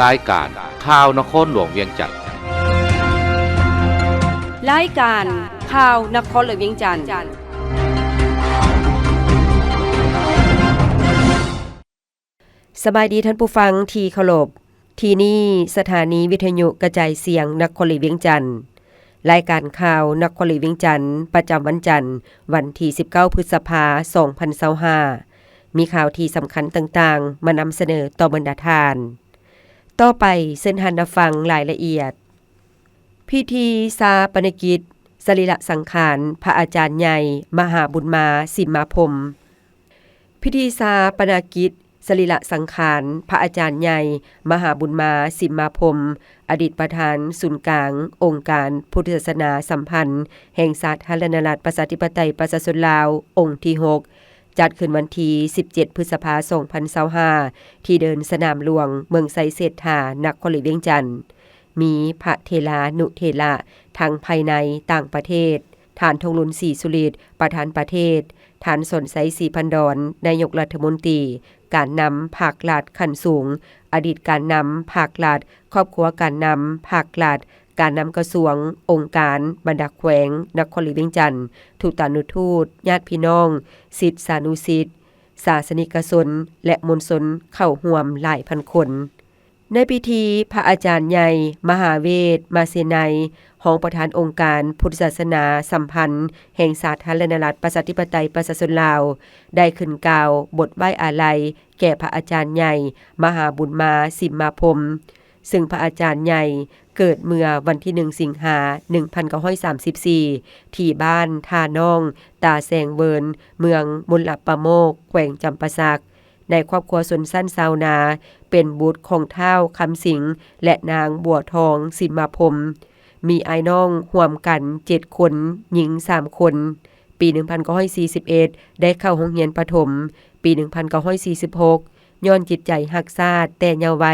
ລາຍການຂ່າວນະຄອນຫຼວງວຽງຈັນ. ລາຍການຂ່າວນະຄອນຫຼວງວຽງຈັນ. ສະບາຍດີທ່ານຜູ້ຟັງທີ່ເຄົາລົບ. ທີ່ນີ້ສະຖານີວິທະຍຸກະຈາຍສຽງນະຄອນຫຼວງວຽງຈັນ. ລາຍການຂ່າວນະຄອນຫຼວງວຽງຈັນ ປະຈຳວັນຈັນ ວັນທີສິບເກົ້າ ພຶດສະພາ ສອງພັນຊາວຫ້າ ມີຂ່າວທີ່ສຳຄັນຕ່າງໆ ມານຳສະເໜີຕໍ່ບັນດາທ່ານ. ຕໍ່ໄປເຊີນທ່ານຮັບຟັງລາຍລະອຽດ. ພິທີຊາປະນະກິດສະລີລະສັງຂານພະອາຈານໃຫຍ່ ມະຫາບຸນມາ ສິມມາພົມ. ພິທີຊາປະນະກິດສະລີລະສັງຂານພະອາຈານໃຫຍ່ ມະຫາບຸນມາ ສິມມາພົມ ອະດີດປະທານສູນກາງອົງການພຸດທະສາສະໜາສຳພັນແຫ່ງສາທາລະນະລັດ ປະຊາທິປະໄຕ ປະຊາຊົນລາວ ອົງທີຫົກ ຈັດຂຶ້ນວັນທີສິບເຈັດ ພຶດສະພາ ສອງພັນຊາວຫ້າ ທີ່ເດີ່ນສະໜາມຫຼວງ ເມືອງໄຊເສດຖາ ນະຄອນຫຼວງວຽງຈັນ. ມີພະເຖລານຸເຖລະທັງພາຍໃນຕ່າງປະເທດ, ທ່ານ ທອງລຸນ ສີສຸລິດ ປະທານປະເທດ, ທ່ານ ສອນໄຊ ສີພັນດອນ ນາຍົກລັດຖະມົນຕີ, ການນຳພາກລັດຂັ້ນສູງ, ອະດີດການນຳພາກລັດ, ຄອບຄົວການນຳພາກລັດ, ການນຳກະຊວງ, ອົງການ, ບັນດາແຂວງ, ນະຄອນຫຼວງວຽງຈັນ, ທູຕານຸທູດ, ຍາດພີ່ນ້ອງ, ສິດສານຸສິດ, ສາສະນິກະຊົນ ແລະ ມວນຊົນເຂົ້າຮ່ວມຫຼາຍພັນຄົນ. ໃນພິທີ, ພະອາຈານໃຫຍ່ ມະຫາເວດ ມາເຊໄນ ຮອງປະທານອົງການພຸດທະສາສະໜາສຳພັນແຫ່ງສາທາລະນະລັດ ປະຊາທິປະໄຕ ປະຊາຊົນລາວ ໄດ້ຂຶ້ນກ່າວບົດໄວ້ອາໄລແກ່ພະອາຈານໃຫຍ່ ມະຫາບຸນມາ ສິມມາພົມ, ເຊິ່ງພະອາຈານໃຫຍ່ເກີດເມື່ອວັນທີໜຶ່ງ ສິງຫາ ໜຶ່ງພັນເກົ້າຮ້ອຍສາມສິບສີ່ ທີ່ບ້ານທ່ານ້ອງ ຕາແຊງເວີນ ເມືອງມົນລະປະໂມກ ແຂວງຈຳປາສັກ. ໃນຄອບຄົວຊົນຊັ້ນຊາວນາ, ເປັນບຸດຂອງທ້າວຄຳສິງ ແລະ ນາງບົວທອງ ສິມມາພົມ, ມີອ້າຍນ້ອງຮ່ວມກັນເຈັດຄົນ, ຍິງສາມຄົນ. ປີໜຶ່ງພັນເກົ້າຮ້ອຍສີ່ສິບເອັດ ໄດ້ເຂົ້າໂຮງຮຽນປະຖົມ, ປີໜຶ່ງພັນເກົ້າຮ້ອຍສີ່ສິບຫົກ ຍ້ອນຈິດໃຈຮັກຊາດແຕ່ເຍົາະໄວ,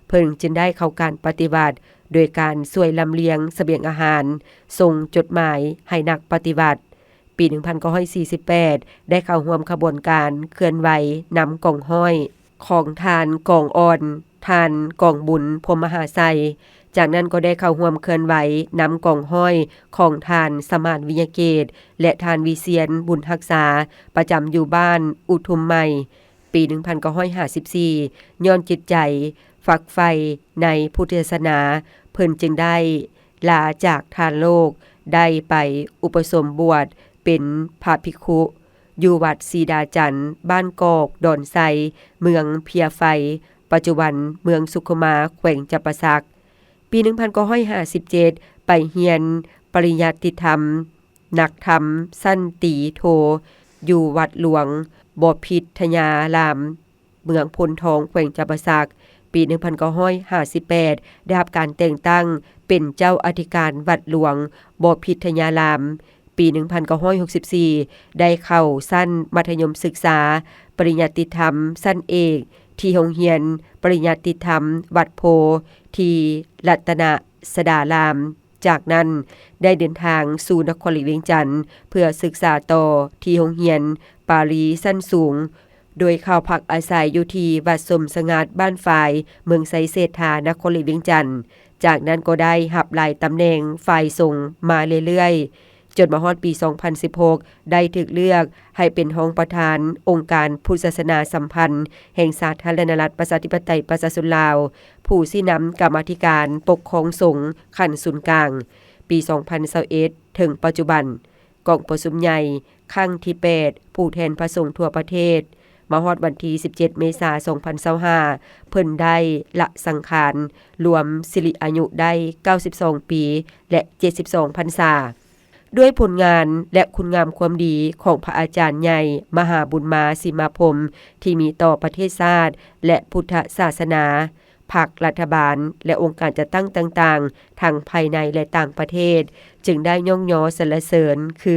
ເພິ່ນຈຶ່ງໄດ້ເຂົ້າການປະຕິວັດ ໂດຍການຊ່ວຍລຳລຽງສະບຽງອາຫານ, ສົ່ງຈົດໝາຍໃຫ້ນັກປະຕິວັດ. ປີໜຶ່ງພັນເກົ້າຮ້ອຍສີ່ສິບແປດ ໄດ້ເຂົ້າຮ່ວມຂະບວນການເຄື່ອນໄຫວນຳກອງຮ້ອຍຂອງທ່ານກອງອ່ອນ ທ່ານກອງບຸນ ພົມມະຫາໄຊ. ຈາກນັ້ນກໍໄດ້ເຂົ້າຮ່ວມເຄື່ອນໄຫວນຳກອງຮ້ອຍຂອງທ່ານສະໝານ ວິຍະເກດ ແລະ ທ່ານວິຊຽນ ບຸນຮັກສາ ປະຈຳຢູ່ບ້ານອຸທຸມໃໝ່. ປີໜຶ່ງພັນເກົ້າຮ້ອຍຫ້າສິບສີ່ ຍ້ອນຈິດໃຈຝັກໃຝ່ໃນພຸດທະສາສະໜາ, ເພິ່ນຈຶ່ງໄດ້ລາຈາກທານໂລກ, ໄດ້ໄປອຸປະສົມບວດເປັນພະພິກຂຸ ຢູ່ວັດສີດາຈັນ, ບ້ານກອກດອນໄຊ, ເມືອງເພຍໄຟ, ປັດຈຸບັນເມືອງສຸຂຸມາ, ແຂວງຈຳປາສັກ. ປີໜຶ່ງພັນເກົ້າຮ້ອຍຫ້າສິບເຈັດ ໄປຮຽນປະລິຍັດຕິທຳ ນັກທຳຊັ້ນຕີໂທ ຢູ່ວັດຫຼວງບໍພິດທະຍາລາມ, ເມືອງໂພນທອງ, ແຂວງຈຳປາສັກ. ປີໜຶ່ງພັນເກົ້າຮ້ອຍຫ້າສິບແປດ ໄດ້ຮັບການແຕ່ງຕັ້ງເປັນເຈົ້າອະທິການວັດຫຼວງບໍພິດທະຍາລາມ. ປີໜຶ່ງພັນເກົ້າຮ້ອຍຫົກສິບສີ່ ໄດ້ເຂົ້າຊັ້ນມັດທະຍົມສຶກສາປະລິຍັດຕິທຳຊັ້ນເອກ ທີ່ໂຮງຮຽນປະລິຍັດຕິທຳວັດໂພ ທີ່ລັດຕະນະສະດາລາມ. ຈາກນັ້ນໄດ້ເດີນທາງສູ່ນະຄອນຫຼວງວຽງຈັນ ເພື່ອສຶກສາຕໍ່ທີ່ໂຮງຮຽນປາລີຊັ້ນສູງ, ໂດຍເຂົ້າພັກອາໄສຢູ່ທີ່ວັດສົມສະຫງັດ ບ້ານຝາຍ, ເມືອງໄຊເສດຖາ, ນະຄອນຫຼວງວຽງຈັນ. ຈາກນັ້ນກໍໄດ້ຮັບຫຼາຍຕຳແໜ່ງຝ່າຍສົງມາເລື້ອຍໆ, ຈົນມາຮອດປີສອງພັນສິບຫົກ ໄດ້ຖືກເລືອກໃຫ້ເປັນຮອງປະທານອົງການພຸດທະສາສະໜາສຳພັນແຫ່ງສາທາລະນະລັດ ປະຊາທິປະໄຕ ປະຊາຊົນລາວ, ຜູ້ຊີ້ນຳກຳມາທິການປົກຄອງສົງຂັ້ນສູນກາງ. ປີສອງພັນຊາວເອັດ ເຖິງປັດຈຸບັນ, ກອງປະຊຸມໃຫຍ່ຄັ້ງທີແປດ ຜູ້ແທນພະສົງທົ່ວປະເທດ, ມາຮອດວັນທີສິບເຈັດ ເມສາ ສອງພັນຊາວຫ້າ ເພິ່ນໄດ້ລະສັງຂານ, ລວມສິລິອາຍຸໄດ້ເກົ້າສິບສອງປີ ແລະ ເຈັດສິບສອງພັນສາ. ດ້ວຍຜົນງານ ແລະ ຄຸນງາມຄວາມດີຂອງພະອາຈານໃຫຍ່ ມະຫາບຸນມາ ສິມມາພົມ ທີ່ມີຕໍ່ປະເທດຊາດ ແລະ ພຸດທະສາສະໜາ, ພັກລັດຖະບານ ແລະ ອົງການຈັດຕັ້ງຕ່າງໆ ທັງພາຍໃນ ແລະ ຕ່າງປະເທດ ຈຶ່ງໄດ້ຍ້ອງຍໍສັນລະເສີນ ຄື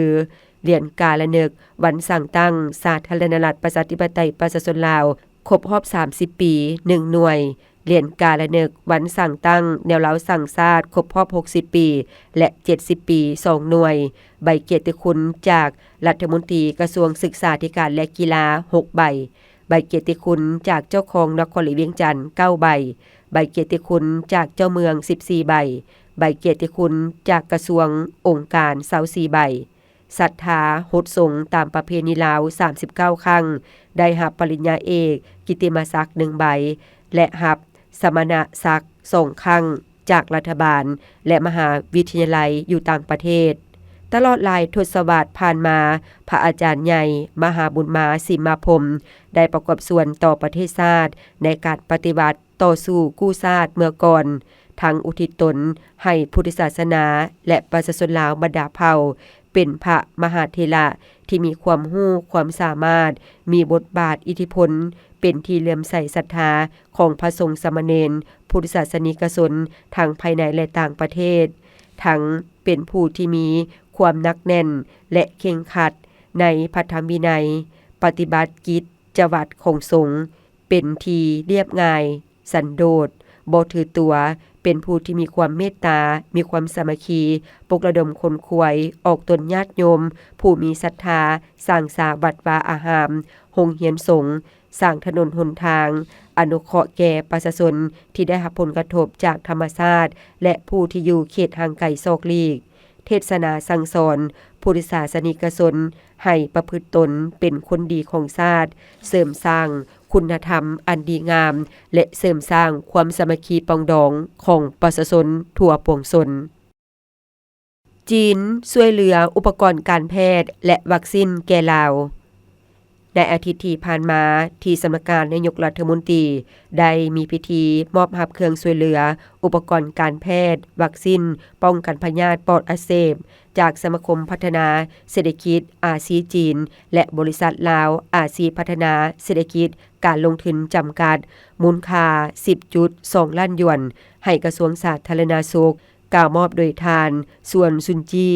ຫຼຽນກາລະນຶກວັນສ້າງຕັ້ງສາທາລະນະລັດ ປະຊາທິປະໄຕ ປະຊາຊົນລາວ ຄົບຮອບສາມສິບປີ ໜຶ່ງໜ່ວຍ, ຫຼຽນກາລະນຶກວັນສ້າງຕັ້ງແນວລາວສ້າງຊາດ ຄົບຮອບຫົກສິບປີ ແລະ ເຈັດສິບປີ ສອງໜ່ວຍ, ໃບກຽດຕິຄຸນຈາກລັດຖະມົນຕີກະຊວງສຶກສາທິການ ແລະ ກິລາ ຫົກໃບ, ໃບກຽດຕິຄຸນຈາກເຈົ້າຄອງນະຄອນຫຼວງວຽງຈັນ ເກົ້າໃບ, ໃບກຽດຕິຄຸນຈາກເຈົ້າເມືອງສິບສີ່ໃບ, ໃບກຽດຕິຄຸນຈາກກະຊວງອົງການຊາວສີ່ໃບ, ສັດທາຫົດສົງຕາມປະເພນີລາວສາມສິບເກົ້າຄັ້ງ, ໄດ້ຮັບປະລິນຍາເອກ ກິດຕິມະສັກໜຶ່ງໃບ ແລະ ຮັບສະມະນະສັກສອງຄັ້ງ ຈາກລັດຖະບານ ແລະ ມະຫາວິທະຍາໄລຢູ່ຕ່າງປະເທດ. ຕະຫຼອດຫຼາຍທົດສະວັດຜ່ານມາ, ພະອາຈານໃຫຍ່ ມະຫາບຸນມາ ສິມມະພົມ ໄດ້ປະກອບສ່ວນຕໍ່ປະເທດຊາດໃນການປະຕິວັດຕໍ່ສູ້ກູ້ຊາດເມື່ອກ່ອນ, ທັງອຸທິດຕົນໃຫ້ພຸດທະສາສະໜາ ແລະ ປະຊາຊົນລາວບັນດາເຜົ່າ ເປັນພະມະຫາເຖລະທີ່ມີຄວາມຮູ້ຄວາມສາມາດ, ມີບົດບາດອິດທິພົນ, ເປັນທີ່ເຫຼື້ອມໃສສັດທາຂອງພະສົງສາມະເນນ, ພຸດທະສາສະນິກະຊົນ ທັງພາຍໃນ ແລະ ຕ່າງປະເທດ, ທັງເປັນຜູ້ທີ່ມີຄວາມໜັກແໜ້ນ ແລະ ເຄັ່ງຄັດໃນພະທຳວິໄນ, ປະຕິບັດກິດຈະວັດຂອງສົງ ເປັນທີ່ລຽບງ່າຍ ສັນໂດດ, ບໍ່ຖືຕົວ, ເປັນຜູ້ທີ່ມີຄວາມເມດຕາ, ມີຄວາມສາມັກຄີ, ປຸກລະດົມຂົນຂວາຍອອກຕົນຍາດໂຍມ ຜູ້ມີສັດທາ, ສ້າງສາວັດວາອາຮາມ, ໂຮງຮຽນສົງ, ສ້າງຖະໜົນຫົນທາງ, ອະນຸເຄາະແກ່ປະຊາຊົນທີ່ໄດ້ຮັບຜົນກະທົບຈາກທຳມະຊາດ ແລະ ຜູ້ທີ່ຢູ່ເຂດຫ່າງໄກສອກຫຼີກ. ເທດສະໜາສັ່ງສອນພຸດທະສາສະນິກະຊົນໃຫ້ປະພຶດຕົນເປັນຄົນດີຂອງຊາດ, ເສີມສ້າງຄຸນນະທຳອັນດີງາມ ແລະ ເສີມສ້າງຄວາມສາມັກຄີປອງດອງຂອງປະຊາຊົນທົ່ວປວງຊົນ. ຈີນຊ່ວຍເຫຼືອອຸປະກອນການແພດ ແລະ ວັກຊິນແກ່ລາວ. ໃນອາທິດທີ່ຜ່ານມາ, ທີ່ສຳນັກງານນາຍົກລັດຖະມົນຕີ ໄດ້ມີພິທີມອບຮັບເຄື່ອງຊ່ວຍເຫຼືອ ອຸປະກອນການແພດ, ວັກຊິນປ້ອງກັນພະຍາດປອດອັກເສບ ຈາກສະມາຄົມພັດທະນາເສດຖະກິດອາຊີຈີນ ແລະ ບໍລິສັດລາວອາຊີພັດທະນາເສດຖະກິດການລົງທຶນຈຳກັດ, ມູນຄ່າສິບຈຸດສອງລ້ານຢວນ ໃຫ້ກະຊວງສາທາລະນະສຸກ, ກ່າວມອບໂດຍທ່ານ ຊວນ ຊຸນຈີ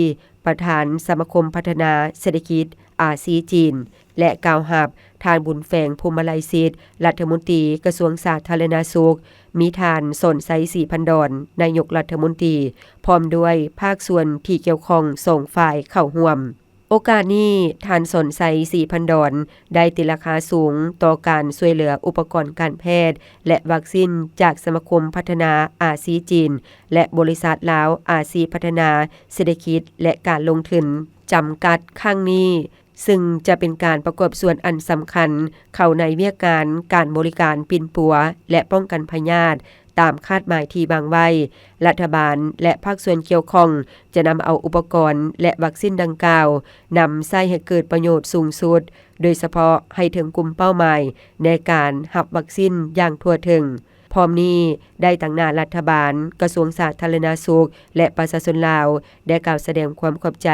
ປະທານສະມາຄົມພັດທະນາເສດຖະກິດອາຊີຈີນ ແລະ ກ່າວຮັບທ່ານ ບຸນແຝງ ພົມມະໄລສິດ ລັດຖະມົນຕີກະຊວງສາທາລະນະສຸກ, ມີທ່ານ ສອນໄຊ ສີພັນດອນ ນາຍົກລັດຖະມົນຕີ ພ້ອມດ້ວຍພາກສ່ວນທີ່ກ່ຽວຂ້ອງສອງຝ່າຍເຂົ້າຮ່ວມ. ໂອກາດນີ້, ທ່ານ ສອນໄຊ ສີພັນດອນ ໄດ້ຕີລາຄາສູງຕໍ່ການຊ່ວຍເຫຼືອອຸປະກອນການແພດ ແລະ ວັກຊິນຈາກສະມາຄົມພັດທະນາອາຊີຈີນ ແລະ ບໍລິສັດລາວອາຊີພັດທະນາເສດຖະກິດ ແລະ ການລົງທຶນຈຳກັດຄັ້ງນີ້, ຊຶ່ງຈະເປັນການປະກອບສ່ວນອັນສຳຄັນເຂົ້າໃນວຽກງານການບໍລິການປິ່ນປົວ ແລະ ປ້ອງກັນພະຍາດ ຕາມຄາດໝາຍທີ່ວາງໄວ້. ລັດຖະບານ ແລະ ພາກສ່ວນກ່ຽວຂ້ອງຈະນຳເອົາອຸປະກອນ ແລະ ວັກຊິນດັ່ງກ່າວ ນຳໃຊ້ໃຫ້ເກີດປະໂຫຍດສູງສຸດ, ໂດຍສະເພາະໃຫ້ເຖິງກຸ່ມເປົ້າໝາຍໃນການຮັບວັກຊິນຢ່າງທົ່ວເຖິງ. ພ້ອມນີ້, ໄດ້ຕາງໜ້າລັດຖະບານ, ກະຊວງສາທາລະນະສຸກ ແລະ ປະຊາຊົນລາວ ໄດ້ກ່າວສະແດງຄວາມຂອບໃຈ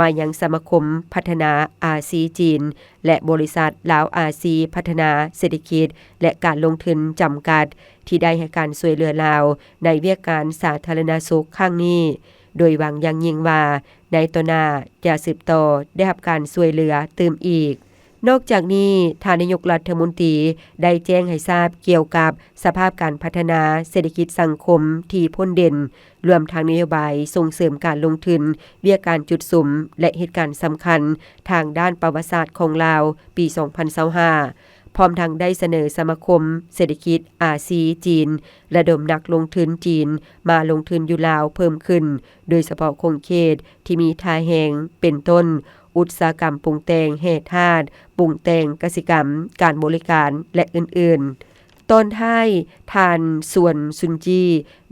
ມາຍັງສະມາຄົມພັດທະນາອາຊີຈີນ ແລະ ບໍລິສັດລາວອາຊີພັດທະນາເສດຖະກິດ ແລະ ການລົງທຶນຈຳກັດ ທີ່ໄດ້ໃຫ້ການຊ່ວຍເຫຼືອລາວໃນວຽກງານສາທາລະນະສຸກຄັ້ງນີ້, ໂດຍຫວັງຢ່າງຍິ່ງວ່າໃນຕໍ່ໜ້າຈະສືບຕໍ່ໄດ້ຮັບການຊ່ວຍເຫຼືອຕື່ມອີກ. ນອກຈາກນີ້, ທ່ານນາຍົກລັດຖະມົນຕີໄດ້ແຈ້ງໃຫ້ຊາບກ່ຽວກັບສະພາບການພັດທະນາເສດຖະກິດສັງຄົມທີ່ພົ້ນເດັ່ນ, ລວມທັງນະໂຍບາຍສົ່ງເສີມການລົງທຶນ, ວຽກງານຈຸດສຸມ ແລະ ເຫດການສຳຄັນທາງດ້ານປະຫວັດສາດຂອງລາວປີສອງພັນຊາວຫ້າ ພ້ອມທັງໄດ້ສະເໜີສະມາຄົມເສດຖະກິດອາຊີຈີນ ລະດົມນັກລົງທຶນຈີນມາລົງທຶນຢູ່ລາວເພີ່ມຂຶ້ນ, ໂດຍສະເພາະຂົງເຂດທີ່ມີທ່າແຮງ ເປັນຕົ້ນ ອຸດສາຫະກຳປຸງແຕ່ງແຮ່ທາດ, ປຸງແຕ່ງກະສິກຳ, ການບໍລິການ ແລະ ອື່ນໆ. ຕອນທ້າຍ, ທ່ານ ຊວນ ຊຸນຈີ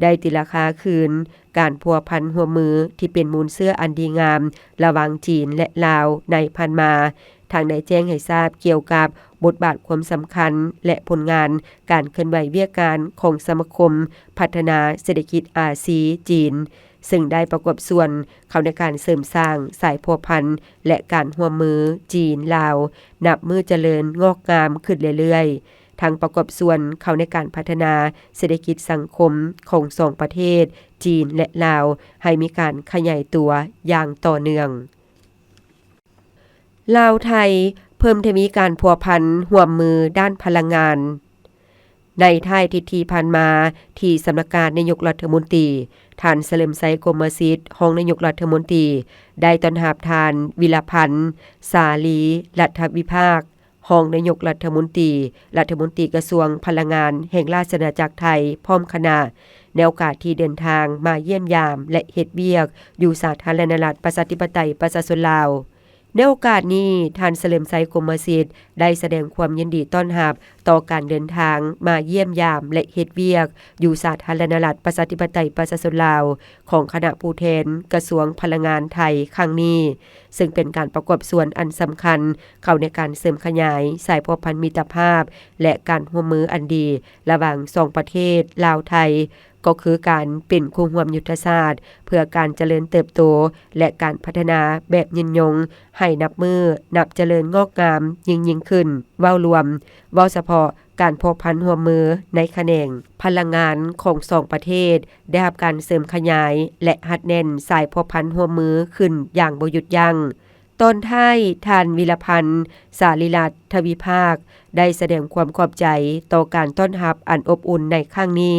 ໄດ້ຕີລາຄາຄືນການພົວພັນຮ່ວມມືທີ່ເປັນມູນເຊື້ອອັນດີງາມລະຫວ່າງຈີນ ແລະ ລາວໃນຜ່ານມາ, ທັງໄດ້ແຈ້ງໃຫ້ຊາບກ່ຽວກັບບົດບາດຄວາມສຳຄັນ ແລະ ຜົນງານການເຄື່ອນໄຫວວຽກງານຂອງສະມາຄົມພັດທະນາເສດຖະກິດອາຊີຈີນ, ເຊິ່ງໄດ້ປະກອບສ່ວນເຂົ້າໃນການເສີມສ້າງສາຍພົວພັນ ແລະ ການຮ່ວມມືຈີນ-ລາວ ນັບມື້ຈະເລີນງອກງາມຂຶ້ນເລື້ອຍໆ, ທັງປະກອບສ່ວນເຂົ້າໃນການພັດທະນາເສດຖະກິດສັງຄົມຂອງສອງປະເທດ ຈີນ ແລະ ລາວ ໃຫ້ມີການຂະຫຍາຍຕົວຢ່າງຕໍ່ເນື່ອງ. ລາວ-ໄທ ເພີ່ມທະວີການພົວພັນຮ່ວມມືດ້ານພະລັງງານ. ໃນທ້າຍທິດທີ່ຜ່ານມາ, ທີ່ສຳນັກງານນາຍົກລັດຖະມົນຕີ, ທ່ານ ສະເຫຼີມໄຊ ກົມມະສິດ ຮອງນາຍົກລັດຖະມົນຕີ ໄດ້ຕ້ອນຮັບທ່ານ ວິລະພັນ ສາລີລັດຖະວິພາກ ຮອງນາຍົກລັດຖະມົນຕີ, ລັດຖະມົນຕີກະຊວງພະລັງງານແຫ່ງລາຊະອານາຈັກໄທ ພ້ອມຄະນະ ໃນໂອກາດທີ່ເດີນທາງມາຢ້ຽມຢາມ ແລະ ເຮັດວຽກຢູ່ສາທາລະນະລັດ ປະຊາທິປະໄຕ ປະຊາຊົນລາວ. ໃນໂອກາດນີ້, ທ່ານ ສະເຫຼີມໄຊ ກົມມະສິດ ໄດ້ສະແດງຄວາມຍິນດີຕ້ອນຮັບຕໍ່ການເດີນທາງມາຢ້ຽມຢາມ ແລະ ເຮັດວຽກຢູ່ສາທາລະນະລັດ ປະຊາທິປະໄຕ ປະຊາຊົນລາວ ຂອງຄະນະຜູ້ແທນກະຊວງພະລັງງານໄທຄັ້ງນີ້, ເຊິ່ງເປັນການປະກອບສ່ວນອັນສຳຄັນເຂົ້າໃນການເສີມຂະຫຍາຍສາຍພົວພັນມິດຕະພາບ ແລະ ການຮ່ວມມືອັນດີລະຫວ່າງສອງປະເທດລາວ-ໄທ, ກໍຄືການເປັນຄູ່ຮ່ວມຍຸດທະສາດເພື່ອການຈະເລີນເຕີບໂຕ ແລະ ການພັດທະນາແບບຍືນຍົງໃຫ້ນັບມື້ນັບຈະເລີນງອກງາມຍິ່ງໆຂຶ້ນ. ເວົ້າລວມ, ເວົ້າສະເພາະ ການພົວພັນຮ່ວມມືໃນຂະແໜງພະລັງງານຂອງສອງປະເທດໄດ້ຮັບການເສີມຂະຫຍາຍ ແລະ ຮັດແໜ້ນສາຍພົວພັນຮ່ວມມືຂຶ້ນຢ່າງບໍ່ຢຸດຢັ້ງ. ຕອນທ້າຍ, ທ່ານ ວິລະພັນ ສາລີລັດ ທະວີພາກ ໄດ້ສະແດງຄວາມຂອບໃຈຕໍ່ການຕ້ອນຮັບອັນອົບອຸ່ນໃນຄັ້ງນີ້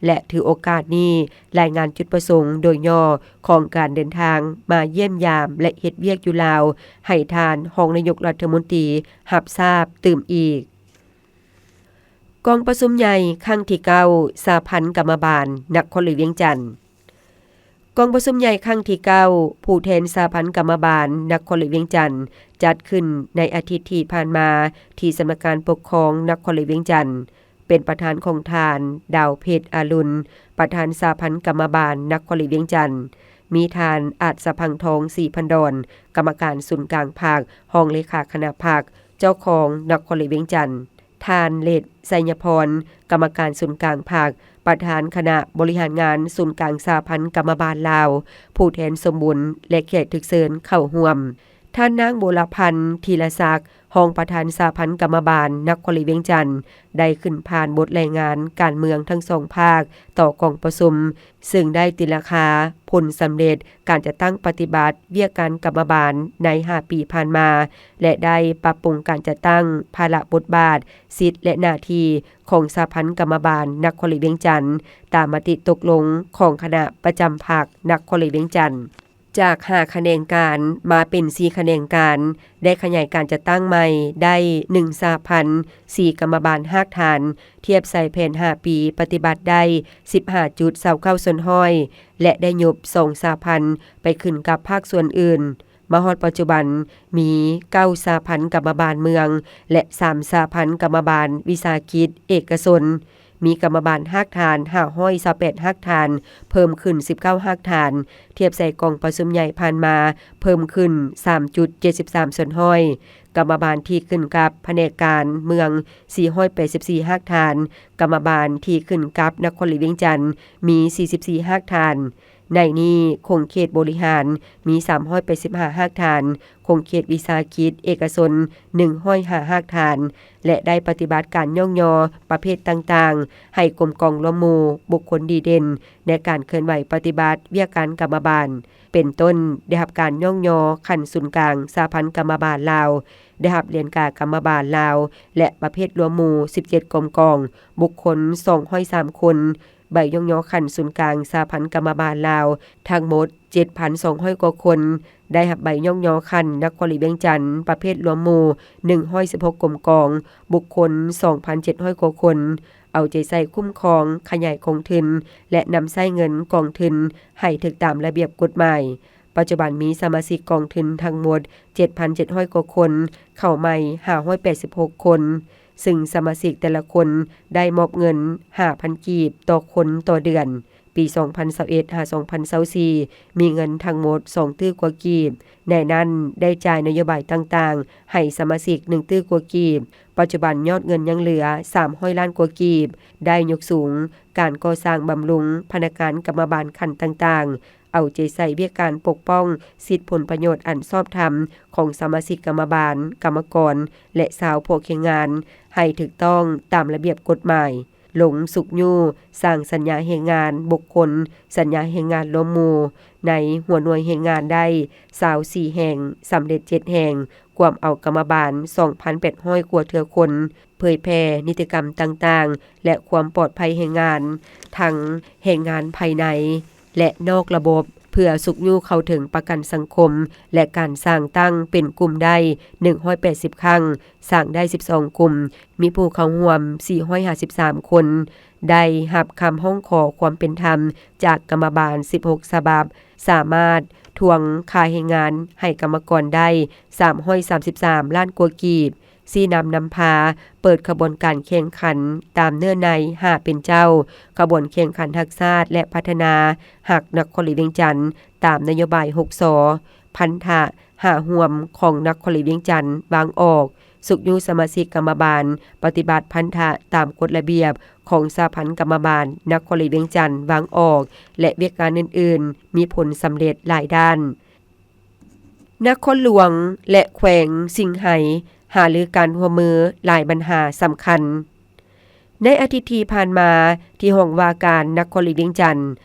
ແລະ ຖືໂອກາດນີ້ລາຍງານຈຸດປະສົງໂດຍຫຍໍ້ຂອງການເດີນທາງມາຢ້ຽມຢາມ ແລະ ເຮັດວຽກຢູ່ລາວ ໃຫ້ທ່ານຮອງນາຍົກລັດຖະມົນຕີຮັບຊາບຕື່ມອີກ. ກອງປະຊຸມໃຫຍ່ຄັ້ງທີເກົ້າ ສະຫະພັນກຳມະບານນະຄອນຫຼວງວຽງຈັນ. ກອງປະຊຸມໃຫຍ່ຄັ້ງທີເກົ້າ ຜູ້ແທນສະຫະພັນກຳມະບານນະຄອນຫຼວງວຽງຈັນ ຈັດຂຶ້ນໃນອາທິດທີ່ຜ່ານມາ ທີ່ສຳນັກງານປົກຄອງນະຄອນຫຼວງວຽງຈັນ, ເປັນປະທານຂອງທ່ານ ດາວເພັດ ອາລຸນ ປະທານສະຫະພັນກຳມະບານນະຄອນຫຼວງວຽງຈັນ, ມີທ່ານ ອາດສະພັງທອງ ສີພັນດອນ ກຳມະການສູນກາງພັກ, ຮອງເລຂາຄະນະພັກ, ເຈົ້າຄອງນະຄອນຫຼວງວຽງຈັນ, ທ່ານ ເລດ ໄຊຍະພອນ ກຳມະການສູນກາງພັກ, ປະທານຄະນະບໍລິຫານງານສູນກາງສະຫະພັນກຳມະບານລາວ, ຜູ້ແທນສົມບູນ ແລະ ແຂກຖືກເຊີນເຂົ້າຮ່ວມ. ທ່ານນາງ ບົວລະພັນ ທີລະສັກ ຮອງປະທານສະຫະພັນກຳມະບານນະຄອນຫຼວງວຽງຈັນ ໄດ້ຂຶ້ນຜ່ານບົດລາຍງານການເມືອງທັງສອງພາກຕໍ່ກອງປະຊຸມ, ເຊິ່ງໄດ້ຕີລາຄາຜົນສຳເລັດການຈັດຕັ້ງປະຕິບັດວຽກງານກຳມະບານໃນຫ້າປີຜ່ານມາ ແລະ ໄດ້ປັບປຸງການຈັດຕັ້ງພາລະບົດບາດ, ສິດ ແລະ ໜ້າທີ່ຂອງສະຫະພັນກຳມະບານນະຄອນຫຼວງວຽງຈັນ ຕາມມະຕິຕົກລົງຂອງຄະນະປະຈຳພັກນະຄອນຫຼວງວຽງຈັນ. ຈາກຫ້າຂະແໜງການມາເປັນສີ່ຂະແໜງການ, ໄດ້ຂະຫຍາຍການຈັດຕັ້ງໃໝ່ໄດ້ໜຶ່ງສະຫະພັນ ສີ່ກຳມະບານຮາກຖານ, ທຽບໃສ່ແຜນຫ້າປີປະຕິບັດໄດ້ສິບຫ້າຈຸດຊາວເກົ້າສ່ວນຮ້ອຍ ແລະ ໄດ້ຍຸບສອງສະຫະພັນໄປຂຶ້ນກັບພາກສ່ວນອື່ນ. ມາຮອດປັດຈຸບັນມີເກົ້າສະຫະພັນກຳມະບານເມືອງ ແລະ ສາມສະຫະພັນກຳມະບານວິສາຫະກິດເອກະຊົນ. ມີກຳມະບານຮາກຖານຫ້າຮ້ອຍຊາວແປດຮາກຖານ, ເພີ່ມຂຶ້ນສິບເກົ້າຮາກຖານ, ທຽບໃສ່ກອງປະຊຸມໃຫຍ່ຜ່ານມາ ເພີ່ມຂຶ້ນສາມຈຸດເຈັດສິບສາມສ່ວນຮ້ອຍ. ກຳມະບານທີ່ຂຶ້ນກັບພະແນກການເມືອງສີ່ຮ້ອຍແປດສິບສີ່ຮາກຖານ, ກຳມະບານທີ່ຂຶ້ນກັບນະຄອນຫຼວງວຽງຈັນມີສີ່ສິບສີ່ຮາກຖານ. ໃນນີ້ຂົງເຂດບໍລິຫານມີສາມຮ້ອຍແປດສິບຫ້າຮາກຖານ, ຂົງເຂດວິສາຫະກິດເອກະຊົນໜຶ່ງຮ້ອຍຫ້າຮາກຖານ ແລະ ໄດ້ປະຕິບັດການຍ້ອງຍໍປະເພດຕ່າງໆ ໃຫ້ກົມກອງລວມໝູ່ບຸກຄົນດີເດັ່ນໃນການເຄື່ອນໄຫວປະຕິບັດວຽກການກຳມະບານ ເປັນຕົ້ນ ໄດ້ຮັບການຍ້ອງຍໍຂັ້ນສູນກາງສະຫະພັນກຳມະບານລາວ, ໄດ້ຮັບຫຼຽນກາກຳມະບານລາວ ແລະ ປະເພດລວມໝູ່ສິບເຈັດກົມກອງ, ບຸກຄົນສອງຮ້ອຍສາມຄົນ, ໃບຍ້ອງຍໍຂັ້ນສູນກາງສະຫະພັນກຳມະບານລາວ ທັງໝົດເຈັດພັນສອງຮ້ອຍກວ່າຄົນ, ໄດ້ຮັບໃບຍ້ອງຍໍຂັ້ນນະຄອນຫຼວງວຽງຈັນ ປະເພດລວມໝູ່ໜຶ່ງຮ້ອຍສິບຫົກກົມກອງ, ບຸກຄົນສອງພັນເຈັດຮ້ອຍກວ່າຄົນ, ເອົາໃຈໃສ່ຄຸ້ມຄອງຂະຫຍາຍກອງທຶນ ແລະ ນຳໃຊ້ເງິນກອງທຶນໃຫ້ຖືກຕາມລະບຽບກົດໝາຍ. ປັດຈຸບັນມີສະມາຊິກກອງທຶນທັງໝົດເຈັດພັນເຈັດຮ້ອຍກວ່າຄົນ, ເຂົ້າໃໝ່ຫ້າຮ້ອຍແປດສິບຫົກຄົນ, ຊຶ່ງສະມາຊິກແຕ່ລະຄົນໄດ້ມອບເງິນຫ້າພັນກີບຕໍ່ຄົນຕໍ່ເດືອນ. ປີສອງພັນຊາວເອັດ ຫາ ສອງພັນຊາວສີ່ ມີເງິນທັງໝົດສອງຕື້ກວ່າກີບ, ໃນນັ້ນໄດ້ຈ່າຍນະໂຍບາຍຕ່າງໆໃຫ້ສະມາຊິກໜຶ່ງຕື້ກວ່າກີບ. ປັດຈຸບັນຍອດເງິນຍັງເຫຼືອສາມຮ້ອຍລ້ານກວ່າກີບ, ໄດ້ຍົກສູງການກໍ່ສ້າງບຳລຸງພະນັກງານກຳມະບານຂັ້ນຕ່າງໆ, ເອົາໃຈໃສ່ວຽກການປົກປ້ອງສິດຜົນປະໂຫຍດອັນຊອບທຳຂອງສະມາຊິກກຳມະບານ, ກຳມະກອນ ແລະ ຊາວພວກແຮງງານ ໃຫ້ຖືກຕ້ອງຕາມລະບຽບກົດໝາຍ, ລົງຊຸກຍູ້ສ້າງສັນຍາແຮງງານບຸກຄົນ, ສັນຍາແຮງງານລວມໝູ່ ໃນຫົວໜ່ວຍແຮງງານໄດ້ຊາວສີ່ແຫ່ງ, ສຳເລັດເຈັດແຫ່ງ, ກວມເອົາກຳມະບານສອງພັນແປດຮ້ອຍກວ່າເທື່ອຄົນ, ເຜີຍແຜ່ນິຕິກຳຕ່າງໆ ແລະ ຄວາມປອດໄພແຮງງານ ທັງແຮງງານພາຍໃນ ແລະ ນອກລະບົບ. ເພື່ອຊຸກຍູ້ເຂົ້າເຖິງປະກັນສັງຄົມ ແລະ ການສ້າງຕັ້ງເປັນກຸ່ມໄດ້ໜຶ່ງຮ້ອຍແປດສິບຄັ້ງ, ສ້າງໄດ້ສິບສອງກຸ່ມ, ມີຜູ້ເຂົ້າຮ່ວມສີ່ຮ້ອຍຫ້າສິບສາມຄົນ, ໄດ້ຮັບຄຳຮ້ອງຂໍຄວາມເປັນທຳຈາກກຳມະບານສິບຫົກສະບັບ, ສາມາດທວງຄ່າແຮງງານໃຫ້ກຳມະກອນໄດ້ສາມຮ້ອຍສາມສິບສາມລ້ານກວ່າກີບ, ຊີ້ນຳນຳພາເປີດຂະບວນການແຂ່ງຂັນຕາມເນື້ອໃນຫ້າເປັນເຈົ້າ, ຂະບວນແຂ່ງຂັນຮັກຊາດ ແລະ ພັດທະນາຮັກນະຄອນຫຼວງວຽງຈັນ ຕາມນະໂຍບາຍຫົກ ສ ພັນທະຫ້າຮ່ວມຂອງນະຄອນຫຼວງວຽງຈັນວາງອອກ, ຊຸກຍູ້ສະມາຊິກກຳມະບານປະຕິບັດພັນທະຕາມກົດລະບຽບຂອງສະຫະພັນກຳມະບານນະຄອນຫຼວງວຽງຈັນວາງອອກ ແລະ ວຽກງານອື່ນໆ ມີຜົນສຳເລັດຫຼາຍດ້ານ. ນະຄອນຫຼວງ ແລະ ແຂວງສິງໄຫ ຫາລືການຮ່ວມມືຫຼາຍບັນຫາສຳຄັນ. ໃນອາທິດທີ່ຜ່ານມາ, ທີ່ຫ້ອງວ່າການນະຄອນຫຼວງວຽງຈັນ,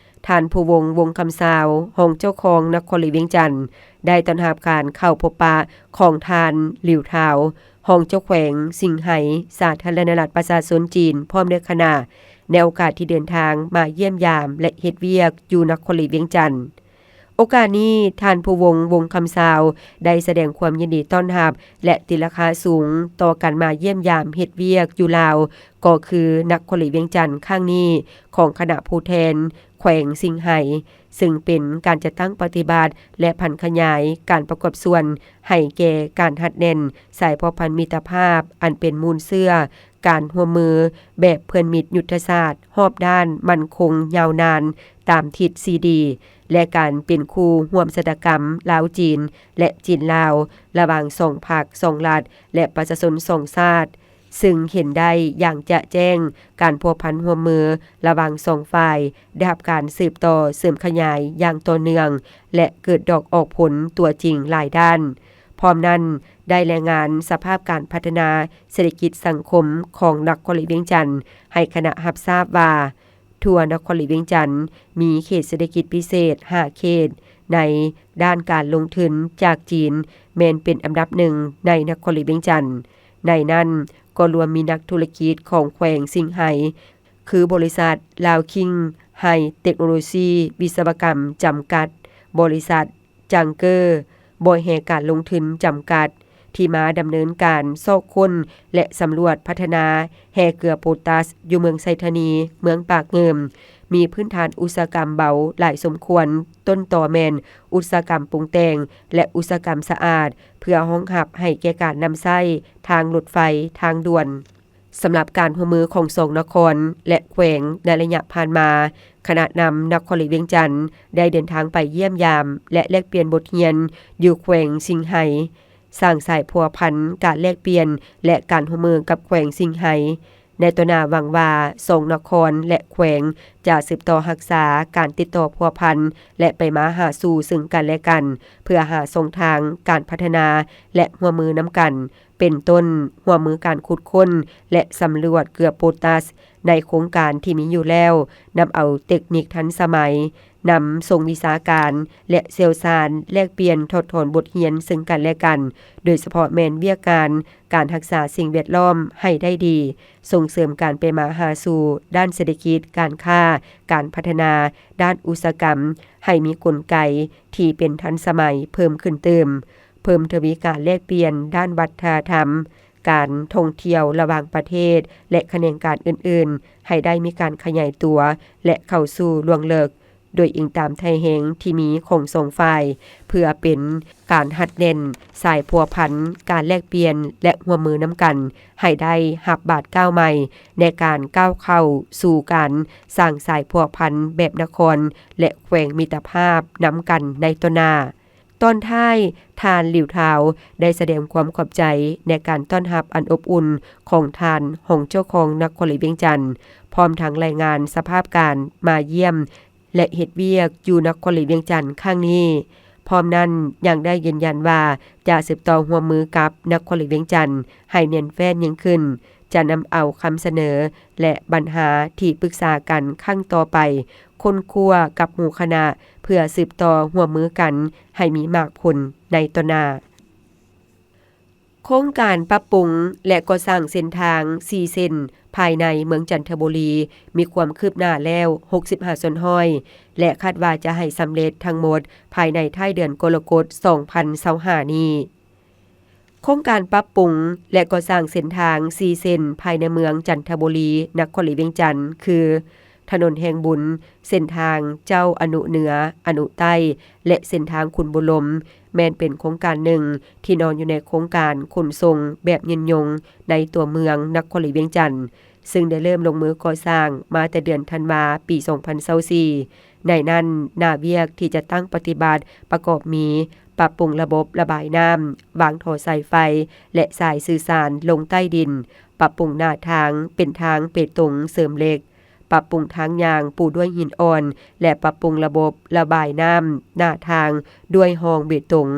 ທ່ານ ພູວົງ ວົງຄຳຊາວ, ຮອງເຈົ້າຄອງນະຄອນຫຼວງວຽງຈັນ, ໄດ້ຕ້ອນຮັບການເຂົ້າພົບປະຂອງທ່ານ ຫຼິວ ທາວ, ຮອງເຈົ້າແຂວງສິງໄຫ, ສາທາລະນະລັດປະຊາຊົນຈີນ, ພ້ອມດ້ວຍຄະນະ, ໃນໂອກາດທີ່ເດີນທາງມາຢ້ຽມຢາມ ແລະ ເຮັດວຽກຢູ່ນະຄອນຫຼວງວຽງຈັນ. ໂອກາດນີ້, ທ່ານ ພູວົງ ວົງຄຳຊາວ ໄດ້ສະແດງຄວາມຍິນດີຕ້ອນຮັບ ແລະ ຕີລາຄາສູງຕໍ່ການມາຢ້ຽມຢາມເຮັດວຽກຢູ່ລາວ, ກໍຄືນະຄອນຫຼວງວຽງຈັນຄັ້ງນີ້ຂອງຄະນະຜູ້ແທນແຂວງສິງໄຫ, ຊຶ່ງເປັນການຈັດຕັ້ງປະຕິບັດ ແລະ ຜັນຂະຫຍາຍການປະກອບສ່ວນໃຫ້ແກ່ການຮັດແໜ້ນສາຍພົວພັນມິດຕະພາບ ອັນເປັນມູນເຊື້ອ ການຮ່ວມມືແບບເພື່ອນມິດຍຸດທະສາດຮອບດ້ານໝັ້ນຄົງຍາວນານຕາມທິດສີ່ດີ ແລະ ການເປັນຄູ່ຮ່ວມຊະຕາກຳລາວ-ຈີນ ແລະ ຈີນ-ລາວ ລະຫວ່າງສອງພັກສອງລັດ ແລະ ປະຊາຊົນສອງຊາດ, ຊຶ່ງເຫັນໄດ້ຢ່າງຈະແຈ້ງການພົວພັນຮ່ວມມືລະຫວ່າງສອງຝ່າຍໄດ້ຮັບການສືບຕໍ່ເສີມຂະຫຍາຍຢ່າງຕໍ່ເນື່ອງ ແລະ ເກີດດອກອອກຜົນຕົວຈິງຫຼາຍດ້ານ. ພ້ອມນັ້ນ, ໄດ້ລາຍງານສະພາບການພັດທະນາເສດຖະກິດສັງຄົມຂອງນະຄອນຫຼວງວຽງຈັນ ໃຫ້ຄະນະຮັບຊາບວ່າ, ທົ່ວນະຄອນຫຼວງວຽງຈັນມີເຂດເສດຖະກິດພິເສດຫ້າເຂດ ໃນດ້ານການລົງທຶນຈາກຈີນ ແມ່ນເປັນອັນດັບໜຶ່ງໃນນະຄອນຫຼວງວຽງຈັນ. ໃນນັ້ນກໍລວມມີນັກທຸລະກິດຂອງແຂວງສິງໄຫ ຄືບໍລິສັດ ລາວຄິງໄຮເຕັກໂນໂລຊີວິສະວະກຳຈຳກັດ, ບໍລິສັດ ຈັງເກີ ບໍ່ແຮ່ການລົງທຶນຈຳກັດ ທີ່ມາດຳເນີນການຊອກຄົ້ນ ແລະ ສຳຫຼວດພັດທະນາແຮ່ເກືອໂປຕາສຢູ່ເມືອງໄຊທານີ, ເມືອງປາກງື່ມ, ມີພື້ນຖານອຸດສາຫະກຳເບົາຫຼາຍສົມຄວນ, ຕົ້ນຕໍແມ່ນອຸດສາຫະກຳປຸງແຕ່ງ ແລະ ອຸດສາຫະກຳສະອາດ ເພື່ອຮອງຮັບໃຫ້ແກ່ການນຳໃຊ້ທາງລົດໄຟທາງດ່ວນ. ສຳລັບການຮ່ວມມືຂອງສອງນະຄອນ ແລະ ແຂວງໃນໄລຍະຜ່ານມາ, ຄະນະນຳນະຄອນຫຼວງວຽງຈັນໄດ້ເດີນທາງໄປຢ້ຽມຢາມ ແລະ ແລກປ່ຽນບົດຮຽນຢູ່ແຂວງສິງໄຫ, ສ້າງສາຍພົວພັນການແລກປ່ຽນ ແລະ ການຮ່ວມມືກັບແຂວງສິງໄຫ. ໃນຕໍ່ໜ້າຫວັງວ່າສອງນະຄອນ ແລະ ແຂວງຈະສືບຕໍ່ຮັກສາການຕິດຕໍ່ພົວພັນ ແລະ ໄປມາຫາສູ່ເຊິ່ງກັນແລະກັນ ເພື່ອຫາຊ່ອງທາງການພັດທະນາ ແລະ ຮ່ວມມືນຳກັນ. ເປັນຕົ້ນ, ຮ່ວມມືການຂຸດຄົ້ນ ແລະ ສຳຫຼວດເກືອໂປຕາສໃນໂຄງການທີ່ມີຢູ່ແລ້ວ, ນຳເອົາເຕັກນິກທັນສະໄໝ, ນຳສົ່ງວິຊາການ ແລະ ຊ່ຽວຊານ, ແລກປ່ຽນ, ຖອດຖອນບົດຮຽນເຊິ່ງກັນແລະກັນ, ໂດຍສະເພາະແມ່ນວຽກງານການຮັກສາສິ່ງແວດລ້ອມໃຫ້ໄດ້ດີ, ສົ່ງເສີມການໄປມາຫາສູ່ດ້ານເສດຖະກິດ, ການຄ້າ, ການພັດທະນາດ້ານອຸດສາຫະກຳ ໃຫ້ມີກົນໄກທີ່ເປັນທັນສະໄໝເພີ່ມຂຶ້ນຕື່ມ. ເພີ່ມທະວີການແລກປ່ຽນດ້ານວັດທະນະທຳ, ການທ່ອງທ່ຽວລະຫວ່າງປະເທດ ແລະ ຂະແໜງການອື່ນໆ ໃຫ້ໄດ້ມີການຂະຫຍາຍຕົວ ແລະ ເຂົ້າສູ່ລວງເລິກ, ໂດຍອີງຕາມໄທແຮງທີ່ມີຂອງສອງຝ່າຍ, ເພື່ອເປັນການຮັດແໜ້ນສາຍພົວພັນ, ການແລກປ່ຽນ ແລະ ຮ່ວມມືນຳກັນ ໃຫ້ໄດ້ຮັບບາດກ້າວໃໝ່ໃນການກ້າວເຂົ້າສູ່ການສ້າງສາຍພົວພັນແບບນະຄອນ ແລະ ແຂວງມິດຕະພາບນຳກັນໃນຕໍ່ໜ້າ. ຕອນທ້າຍ, ທ່ານ ຫຼິວ ທາວ ໄດ້ສະແດງຄວາມຂອບໃຈໃນການຕ້ອນຮັບອັນອົບອຸ່ນຂອງທ່ານຮອງເຈົ້າຄອງນະຄອນຫຼວງວຽງຈັນ, ພ້ອມທັງລາຍງານສະພາບການມາຢ້ຽມ ແລະ ເຮັດວຽກຢູ່ນະຄອນຫຼວງວຽງຈັນຄັ້ງນີ້. ພ້ອມນັ້ນຍັງໄດ້ຢືນຢັນວ່າຈະສືບຕໍ່ຮ່ວມມືກັບນະຄອນຫຼວງວຽງຈັນໃຫ້ແໜ້ນແຟ້ນຍິ່ງຂຶ້ນ, ຈະນຳເອົາຄຳສະເໜີ ແລະ ບັນຫາທີ່ປຶກສາກັນຄັ້ງຕໍ່ໄປ ຄົ້ນຄວ້າກັບໝູ່ຄະນະ ເພື່ອສືບຕໍ່ຮ່ວມມືກັນໃຫ້ມີໝາກຜົນໃນຕໍ່ໜ້າ. ໂຄງການປັບປຸງ ແລະ ກໍ່ສ້າງເສັ້ນທາງສີ່ເສັ້ນ ພາຍໃນເມືອງຈັນທະບູລີ ມີຄວາມຄືບໜ້າແລ້ວ ຫົກສິບຫ້າສ່ວນຮ້ອຍ ແລະ ຄາດວ່າຈະໃຫ້ສຳເລັດທັງໝົດ ພາຍໃນທ້າຍເດືອນກໍລະກົດ ສອງພັນຊາວຫ້າ ນີ້. ໂຄງການປັບປຸງ ແລະ ກໍ່ສ້າງເສັ້ນທາງສີ່ເສັ້ນພາຍໃນເມືອງຈັນທະບູລີ ນະຄອນຫຼວງວຽງຈັນ ຄື ຖະໜົນແຫ່ງບຸນ, ເສັ້ນທາງເຈົ້າອະນຸເໜືອ, ອະນຸໃຕ້ ແລະ ເສັ້ນທາງຂຸນບູລົມ ແມ່ນເປັນໂຄງການໜຶ່ງທີ່ນອນຢູ່ໃນໂຄງການຂົນສົ່ງແບບຍືນຍົງໃນຕົວເມືອງນະຄອນຫຼວງວຽງຈັນ, ຊຶ່ງໄດ້ເລີ່ມລົງມືກໍ່ສ້າງມາແຕ່ເດືອນທັນວາ ປີສອງພັນຊາວສີ່. ໃນນັ້ນ, ໜ້າວຽກທີ່ຈະຕັ້ງປະຕິບັດປະກອບມີ ປັບປຸງລະບົບລະບາຍນ້ຳ, ວາງທໍ່ສາຍໄຟ ແລະ ສາຍສື່ສານລົງໃຕ້ດິນ, ປັບປຸງໜ້າທາງເປັນທາງເບຕົງເສີມເຫຼັກ, ປັບປຸງທາງຍ່າງປູດ້ວຍຫີນອ່ອນ ແລະ ປັບປຸງລະບົບລະບາຍນ້ຳໜ້າທາງດ້ວຍຮ່ອງເບຕົງ.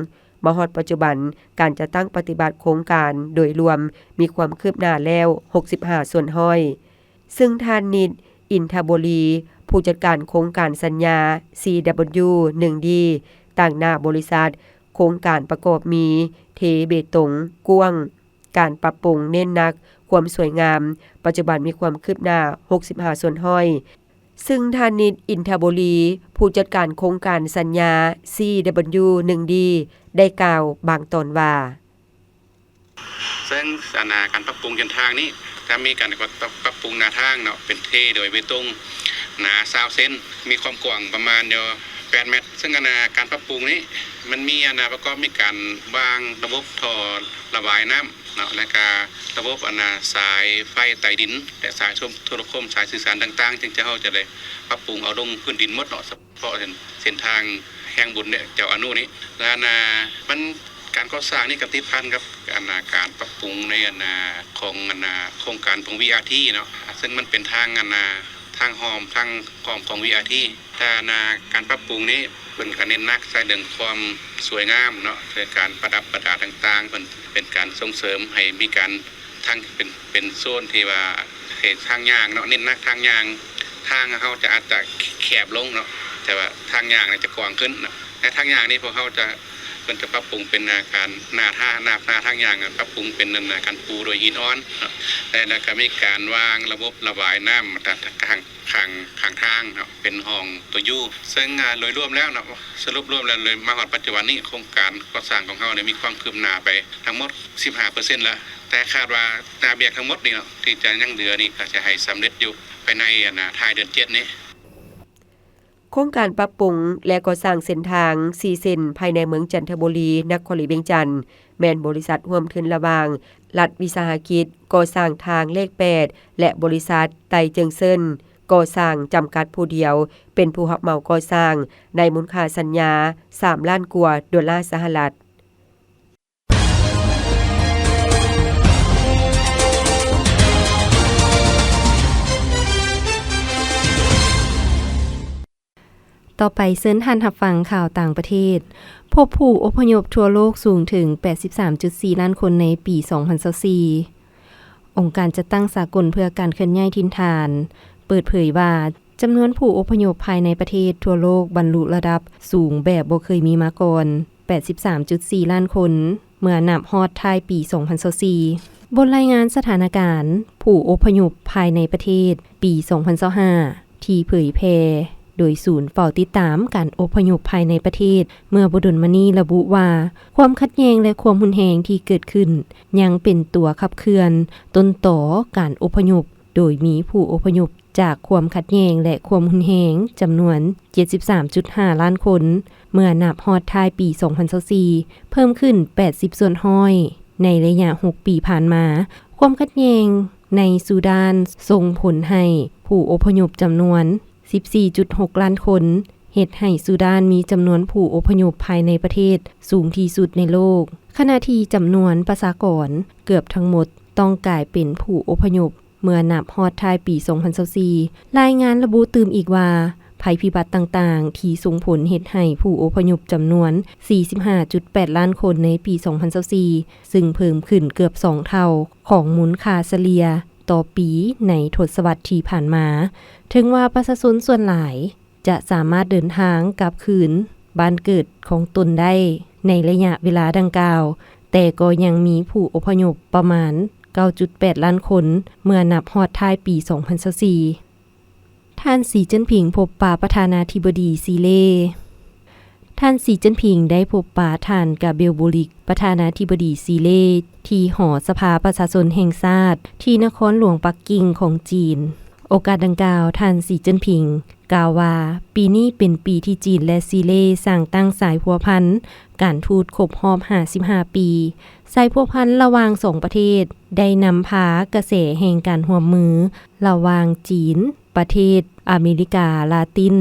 ມາຮອດປັດຈຸບັນ, ການຈັດຕັ້ງປະຕິບັດໂຄງການໂດຍລວມມີຄວາມຄືບໜ້າແລ້ວ ຫົກສິບຫ້າສ່ວນຮ້ອຍ. ຊຶ່ງທ່ານ ນິດ ອິນທະບູລີ ຜູ້ຈັດການໂຄງການສັນຍາ ຊີດັບເບິນຢູ ໜຶ່ງດີ ຕາງໜ້າບໍລິສັດ ໂຄງການປະກອບມີເທເບຕົງກວ້າງ, ການປັບປຸງເນັ້ນໜັກຄວາມສວຍງາມ, ປັດຈຸບັນມີຄວາມຄືບໜ້າ ຫົກສິບຫ້າສ່ວນຮ້ອຍ. ຊຶ່ງທ່ານ ນິດ ອິນທະບູລີ ຜູ້ຈັດການໂຄງການສັນຍາ ຊີດັບເບິນຢູ ໜຶ່ງດີ ໄດ້ກ່າວບາງຕອນວ່າ. ເຊິ່ງອັນນາ ການປັບປຸງເສັ້ນທາງນີ້ ຈະມີການປັບ ປັບປຸງໜ້າທາງເນາະ ເປັນເທໂດຍເບຕົງໜາຊາວເຊັນ ມີຄວາມກວ້າງປະມານຢູ່ແປດແມັດ. ເຊິ່ງອັນນາ ການປັບປຸງນີ້ ມັນມີອັນນາ ປະກອບມີການວາງລະບົບທໍ່ລະບາຍນ້ຳເນາະ ແລະກະລະບົບອັນນາ ສາຍໄຟໃຕ້ດິນ ແລະ ສາຍໂທລະຄົມ ສາຍສື່ສານຕ່າງໆ ຈຶ່ງຈະ ເຮົາຈະໄດ້ປັບປຸງເອົາລົງພື້ນດິນໝົດເນາະ. ເພາະເສັ້ນ ເສັ້ນທາງແຫ່ງບຸນເນຍ ເຈົ້າອະນຸນີ້ ແລະ ອັນນາ ມັນ ການກໍ່ສ້າງນີ້ກໍຕິດພັນກັບ ອັນນາ ການປັບປຸງໃນ ອັນນາ ຂອງ ອັນນາ ໂຄງການຂອງ ວີອາທີ ເນາະ ເຊິ່ງມັນເປັນທາງ ອັນນາ ທາງອ້ອມ ທາງອ້ອມຂອງ ວີອາທີ ແຕ່ ອັນນາ ການປັບປຸງນີ້ ເພິ່ນກໍເນັ້ນໜັກໃສ່ເລື່ອງຄວາມສວຍງາມເນາະ ໃສ່ການປະດັບປະດາຕ່າງໆ ເພິ່ນເປັນການສົ່ງເສີມໃຫ້ມີການ ທາງເປັນ ເປັນໂຊນທີ່ວ່າເຂດທາງຍ່າງເນາະ ເນັ້ນໜັກທາງຍ່າງ ທາງເຮົາຈະອາດຈະແຄບລົງເນາະ ແຕ່ວ່າທາງຍ່າງນີ້ຈະກວ້າງຂຶ້ນເນາະ. ໃນທາງຍ່າງນີ້ພວກເຮົາຈະ ເພິ່ນຈະປັບປຸງເປັນ ອາ ການໜ້າທາງ ໜ້າ ໜ້າທາງຍ່າງ ປັບປຸງເປັນ ອັນນາ ການປູໂດຍຫີນອ່ອນເນາະ ແລະ ແລ້ວກໍມີການວາງລະບົບລະບາຍນ້ຳ ຕາມ ຂ້າງ ຂ້າງ ຂ້າງທາງເນາະ ເປັນຮ່ອງຕົວ U ເຊິ່ງ ອາ ໂດຍລວມແລ້ວເນາະ ສະຫຼຸບລວມແລ້ວ ມາຮອດປັດຈຸບັນນີ້ ໂຄງການກໍ່ສ້າງຂອງເຮົານີ້ມີຄວາມຄືບໜ້າໄປທັງໝົດສິບຫ້າເປີເຊັນແລ້ວ ແຕ່ຄາດວ່າໜ້າວຽກທັງໝົດນີ້ເນາະ ທີ່ຈະຍັງເຫຼືອນີ້ ກໍຈະໃຫ້ສຳເລັດຢູ່ພາຍໃນ ອັນນາ ທ້າຍເດືອນເຈັດນີ້. ໂຄງການປັບປຸງ ແລະ ກໍ່ສ້າງເສັ້ນທາງສີ່ເສັ້ນພາຍໃນເມືອງຈັນທະບູລີ ນະຄອນຫຼວງວຽງຈັນ ແມ່ນບໍລິສັດຮ່ວມທຶນລະຫວ່າງລັດວິສາຫະກິດກໍ່ສ້າງທາງເລກແປດ ແລະ ບໍລິສັດໄຕເຈິງເຊິນກໍ່ສ້າງຈຳກັດຜູ້ດຽວ ເປັນຜູ້ຮັບເໝົາກໍ່ສ້າງ ໃນມູນຄ່າສັນຍາສາມລ້ານກວ່າໂດລາສະຫະລັດ. ຕໍ່ໄປເຊີນທ່ານຮັບຟັງຂ່າວຕ່າງປະເທດ. ພົບຜູ້ອົບພະຍົບທົ່ວໂລກສູງເຖິງແປດສິບສາມຈຸດສີ່ລ້ານຄົນໃນປີສອງພັນຊາວສີ່. ອົງການຈັດຕັ້ງສາກົນເພື່ອການເຄື່ອນຍ້າຍຖິ່ນຖານ ເປີດເຜີຍວ່າ ຈຳນວນຜູ້ອົບພະຍົບພາຍໃນປະເທດທົ່ວໂລກບັນລຸລະດັບສູງແບບບໍ່ເຄີຍມີມາກ່ອນ ແປດສິບສາມຈຸດສີ່ລ້ານຄົນ ເມື່ອນັບຮອດທ້າຍປີສອງພັນຊາວສີ່. ບົດລາຍງານສະຖານະການຜູ້ອົບພະຍົບພາຍໃນປະເທດປີສອງພັນຊາວຫ້າ ທີ່ເຜີຍແຜ່ໂດຍສູນເຝົ້າຕິດຕາມການອົບພະຍົບພາຍໃນປະເທດເມື່ອບໍ່ດົນມານີ້ລະບຸວ່າ ຄວາມຂັດແຍ່ງ ແລະ ຄວາມຮຸນແຮງທີ່ເກີດຂຶ້ນ ຍັງເປັນຕົວຂັບເຄື່ອນຕົ້ນຕໍການອົບພະຍົບ, ໂດຍມີຜູ້ອົບພະຍົບຈາກຄວາມຂັດແຍ່ງ ແລະ ຄວາມຮຸນແຮງຈຳນວນເຈັດສິບສາມຈຸດຫ້າລ້ານຄົນ ເມື່ອນັບຮອດທ້າຍປີສອງພັນຊາວສີ່ ເພີ່ມຂຶ້ນແປດສິບສ່ວນຮ້ອຍໃນໄລຍະຫົກປີຜ່ານມາ. ຄວາມຂັດແຍ່ງໃນຊູດານສົ່ງຜົນໃຫ້ຜູ້ອົບພະຍົບຈຳນວນ ສິບສີ່ຈຸດຫົກລ້ານຄົນ, ເຮັດໃຫ້ຊູດານມີຈຳນວນຜູ້ອົບພະຍົບພາຍໃນປະເທດສູງທີ່ສຸດໃນໂລກ, ຂະນະທີ່ຈຳນວນປະຊາກອນເກືອບທັງໝົດຕ້ອງກາຍເປັນຜູ້ອົບພະຍົບເມື່ອນັບຮອດທ້າຍປີສອງພັນຊາວສີ່. ລາຍງານລະບຸຕື່ມອີກວ່າ ໄພພິບັດຕ່າງໆທີ່ສົ່ງຜົນເຮັດໃຫ້ຜູ້ອົບພະຍົບຈຳນວນສີ່ສິບຫ້າຈຸດແປດລ້ານຄົນໃນປີສອງພັນຊາວສີ່ ຊຶ່ງເພີ່ມຂຶ້ນເກືອບສອງເທົ່າຂອງມູນຄ່າສະເລ່ຍຕໍ່ປີໃນທົດສະວັດທີ່ຜ່ານມາ. ເຖິງວ່າປະຊາຊົນສ່ວນຫຼາຍ ຈະສາມາດເດີນທາງກັບຄືນບ້ານເກີດຂອງຕົນໄດ້ໃນໄລຍະເວລາດັ່ງກ່າວ, ແຕ່ກໍຍັງມີຜູ້ອົບພະຍົບປະມານ ເກົ້າຈຸດແປດລ້ານຄົນ ເມື່ອນັບຮອດທ້າຍປີສອງພັນຊາວສີ່. ທ່ານ ສີ ຈິ້ນຜິງ ພົບປະປະທານາທິບໍດີຊີເລ. ທ່ານ ສີ ຈິ້ນຜິງ ໄດ້ພົບປະທ່ານ ກາເບລ ໂບລິກ ປະທານາທິບໍດີຊີເລ ທີ່ຫໍສະພາປະຊາຊົນແຫ່ງຊາດ ທີ່ນະຄອນຫຼວງປັກກິ່ງຂອງຈີນ. ໂອກາດດັ່ງກ່າວ, ທ່ານ ສີ ຈິ້ນຜິງ ກ່າວວ່າ ປີນີ້ເປັນປີທີ່ຈີນ ແລະ ຊີເລ ສ້າງຕັ້ງສາຍພົວພັນການທູດຄົບຮອບຫ້າສິບຫ້າປີ. ສາຍພົວພັນລະຫວ່າງສອງປະເທດ ໄດ້ນຳພາກະແສແຫ່ງການຮ່ວມມືລະຫວ່າງຈີນ, ປະເທດອາເມລິກາລາຕິນ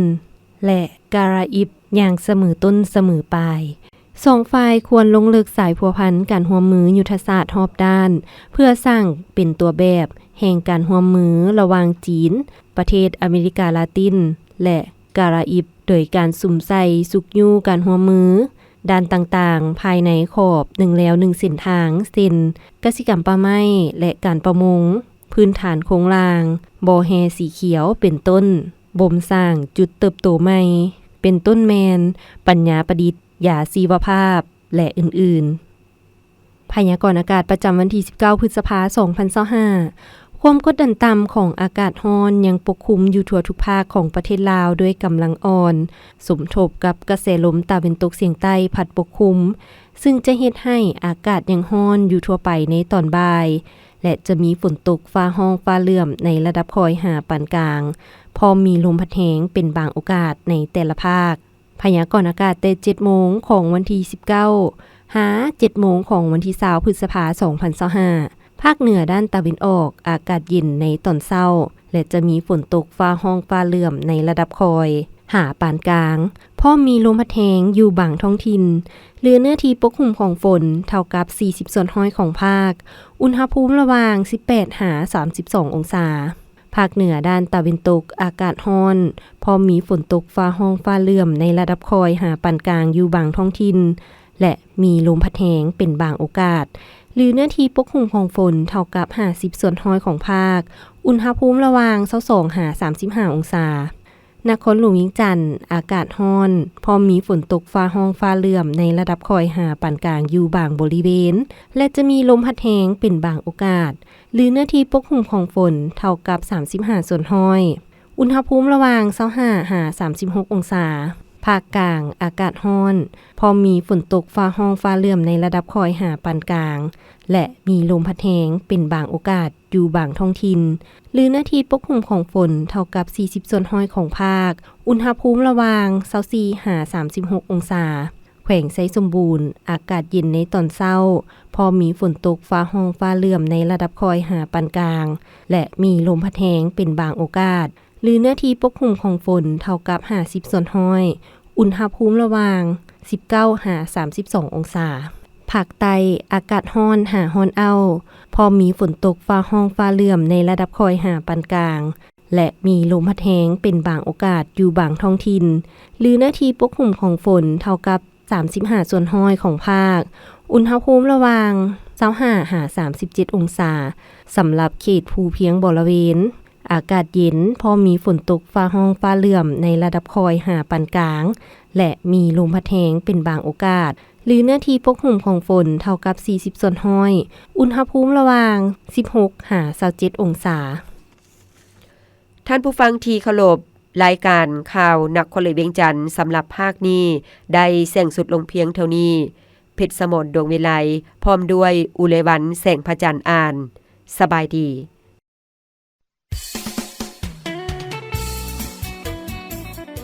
ແລະ ກາລາອິບຢ່າງສະເໝີຕົ້ນສະເໝີປາຍ. ສອງຝ່າຍຄວນລົງເລິກສາຍພົວພັນການຮ່ວມມືຍຸດທະສາດຮອບດ້ານ ເພື່ອສ້າງເປັນຕົວແບບແຫ່ງການຮ່ວມມືລະຫວ່າງຈີນ, ປະເທດອາເມລິກາລາຕິນ ແລະ ກາລາອິບ, ໂດຍການສຸມໃສ່ຊຸກຍູ້ການຮ່ວມມືດ້ານຕ່າງໆ ພາຍໃນຂອບໜຶ່ງແລວໜຶ່ງເສັ້ນທາງ ເຊັ່ນ ກະສິກຳປ່າໄມ້ ແລະ ການປະມົງ, ພື້ນຖານໂຄງລ່າງ, ບໍ່ແຮ່ສີຂຽວ ເປັນຕົ້ນ, ບົ່ມສ້າງຈຸດເຕີບໂຕໃໝ່ ເປັນຕົ້ນແມ່ນ ປັນຍາປະດິດ, ຢາຊີວະພາບ ແລະ ອື່ນໆ. ພະຍາກອນອາກາດປະຈຳວັນທີສິບເກົ້າ ພຶດສະພາ ສອງພັນຊາວຫ້າ. ຄວາມກົດດັນຕ່ຳຂອງອາກາດຮ້ອນຍັງປົກຄຸມຢູ່ທົ່ວທຸກພາກຂອງປະເທດລາວດ້ວຍກຳລັງອ່ອນ, ສົມທົບກັບກະແສລົມຕາເວັນຕົກສຽງໃຕ້ພັດປົກຄຸມ, ຊຶ່ງຈະເຮັດໃຫ້ອາກາດຍັງຮ້ອນຢູ່ທົ່ວໄປໃນຕອນບ່າຍ ແລະ ຈະມີຝົນຕົກຟ້າຮ້ອງຟ້າເຫຼື້ອມໃນລະດັບຄ່ອຍຫາປານກາງ, ພ້ອມມີລົມພັດແຮງເປັນບາງໂອກາດໃນແຕ່ລະພາກ. ພະຍາກອນອາກາດແຕ່ເຈັດໂມງຂອງວັນທີສິບເກົ້າ ຫາເຈັດໂມງຂອງວັນທີຊາວ ພຶດສະພາ ສອງພັນຊາວຫ້າ. ພາກເໜືອດ້ານຕາເວັນອອກ ອາກາດເຢັນໃນຕອນເຊົ້າ ແລະ ຈະມີຝົນຕົກຟ້າຮ້ອງຟ້າເຫຼື້ອມໃນລະດັບຄ່ອຍຫາປານກາງ, ພ້ອມມີລົມພັດແຮງຢູ່ບາງທ້ອງຖິ່ນ, ຫຼື ເນື້ອທີ່ປົກຄຸມຂອງຝົນເທົ່າກັບສີ່ສິບສ່ວນຮ້ອຍຂອງພາກ, ອຸນຫະພູມລະຫວ່າງສິບແປດຫາສາມສິບສອງອົງສາ. ພາກເໜືອດ້ານຕາເວັນຕົກ ອາກາດຮ້ອນ, ພ້ອມມີຝົນຕົກຟ້າຮ້ອງຟ້າເຫຼື້ອມໃນລະດັບຄ່ອຍຫາປານກາງຢູ່ບາງທ້ອງຖິ່ນ ແລະ ມີລົມພັດແຮງເປັນບາງໂອກາດ, ຫຼື ເນື້ອທີ່ປົກຄຸມຂອງຝົນເທົ່າກັບຫ້າສິບສ່ວນຮ້ອຍຂອງພາກ, ອຸນຫະພູມລະຫວ່າງຊາວສອງຫາສາມສິບຫ້າອົງສາ. ນະຄອນຫຼວງວຽງຈັນ ອາກາດຮ້ອນ, ພ້ອມມີຝົນຕົກຟ້າຮ້ອງຟ້າເຫຼື້ອມໃນລະດັບຄ່ອຍຫາປານກາງຢູ່ບາງບໍລິເວນ ແລະ ຈະມີລົມພັດແຮງເປັນບາງໂອກາດ, ຫຼື ເນື້ອທີ່ປົກຄຸມຂອງຝົນເທົ່າກັບສາມສິບຫ້າສ່ວນຮ້ອຍ, ອຸນຫະພູມລະຫວ່າງຊາວຫ້າຫາສາມສິບຫົກອົງສາ. ພາກກາງ ອາກາດຮ້ອນ, ພ້ອມມີຝົນຕົກຟ້າຮ້ອງຟ້າເຫຼື້ອມໃນລະດັບຄ່ອຍຫາປານກາງ ແລະ ມີລົມພັດແຮງເປັນບາງໂອກາດ ຢູ່ບາງທ້ອງຖິ່ນ ຫຼື ເນື້ອທີ່ປົກຄຸມຂອງຝົນເທົ່າກັບສີ່ສິບສ່ວນຮ້ອຍຂອງພາກ, ອຸນຫະພູມລະຫວ່າງຊາວສີ່ຫາສາມສິບຫົກອົງສາ. ແຂວງໄຊສົມບູນ ອາກາດເຢັນໃນຕອນເຊົ້າ, ພ້ອມມີຝົນຕົກຟ້າຮ້ອງຟ້າເຫຼື້ອມໃນລະດັບຄ່ອຍຫາປານກາງ ແລະ ມີລົມພັດແຮງເປັນບາງໂອກາດ, ຫຼື ເນື້ອທີ່ປົກຄຸມຂອງຝົນເທົ່າກັບຫ້າສິບສ່ວນຮ້ອຍ, ອຸນຫະພູມລະຫວ່າງສິບເກົ້າຫາສາມສິບສອງອົງສາ. ພາກໃຕ້ ອາກາດຮ້ອນຫາຮ້ອນອ້າວ, ພ້ອມມີຝົນຕົກຟ້າຮ້ອງຟ້າເຫຼື້ອມໃນລະດັບຄ່ອຍຫາປານກາງ ແລະ ມີລົມພັດແຮງເປັນບາງໂອກາດຢູ່ບາງທ້ອງຖິ່ນ ຫຼື ເນື້ອທີ່ປົກຄຸມຂອງຝົນເທົ່າກັບສາມສິບຫ້າສ່ວນຮ້ອຍຂອງພາກ, ອຸນຫະພູມລະຫວ່າງຊາວຫ້າຫາສາມສິບເຈັດອົງສາ. ສຳລັບເຂດພູພຽງບໍລະເວນ ອາກາດເຢັນ, ພ້ອມມີຝົນຕົກຟ້າຮ້ອງຟ້າເຫຼື້ອມໃນລະດັບຄ່ອຍຫາປານກາງ ແລະ ມີລົມພັດແຮງເປັນບາງໂອກາດ, ຫຼື ເນື້ອທີ່ປົກຫຸ້ມຂອງຝົນເທົ່າກັບສີ່ສິບສ່ວນຮ້ອຍ, ອຸນຫະພູມລະຫວ່າງສິບຫົກຫາຊາວເຈັດອົງສາ. ທ່ານຜູ້ຟັງທີ່ເຄົາລົບ, ລາຍການຂ່າວນະຄອນຫຼວງວຽງຈັນສຳລັບພາກນີ້ໄດ້ສິ້ນສຸດລົງພຽງເທົ່ານີ້. ເພັດສະໝອນ ດວງວິໄລ ພ້ອມດ້ວຍ ອຸໄລວັນ ແສງພະຈັນ ອ່ານ. ສະບາຍດີ.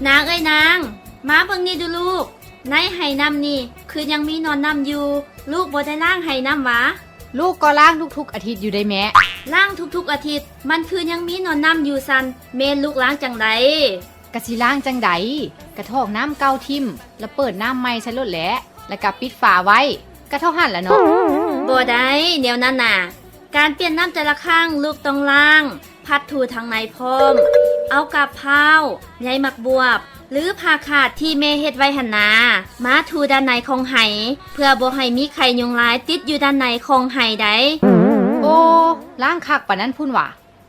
ນາງເອີຍນາງ, ມາເບິ່ງນີ້ດູລູກ, ໃນໄຮ່ນ້ຳນີ້ຄືຍັງມີໜອນນ້ຳຢູ່, ລູກບໍ່ໄດ້ລ້າງໄຮ່ນ້ຳຫວາ? ລູກກໍລ້າງທຸກໆອາທິດຢູ່ເດ້ແມ່. ລ້າງທຸກໆອາທິດ, ມັນຄືຍັງມີໜອນນ້ຳຢູ່ຊັ້ນ, ແມ່ນລູກລ້າງຈັ່ງໃດ? ກະຊິລ້າງຈັ່ງໃດ, ກະຖອກນ້ຳເກົ່າຖິ້ມ ລະເປີດນ້ຳໃໝ່ໃສ່ໂລດແຫຼະ, ລະກະປິດຝາໄວ້, ກະເທົ່າຫັ້ນລະເນາະ. ບໍ່ໄດ້, ແນວນັ້ນນະ. ການປ່ຽນນ້ຳແຕ່ລະຄັ້ງ ລູກຕ້ອງລ້າງ, ພັດຖູທາງໃນພ້ອມ. ເອົາກາບພ້າວ, ໃຍໝາກບວບ ຫຼື ຜ້າຂາດທີ່ແມ່ເຮັດໄວ້ຫັ້ນນາ ມາຖູດ້ານໃນຂອງໄຮ່ ເພື່ອບໍ່ໃຫ້ມີໄຂ່ຍຸງລາຍຕິດຢູ່ດ້ານໃນຂອງໄຮ່ໃດ. ໂອ້, ລ້າງຄັກປານນັ້ນພຸ້ນຫວາ?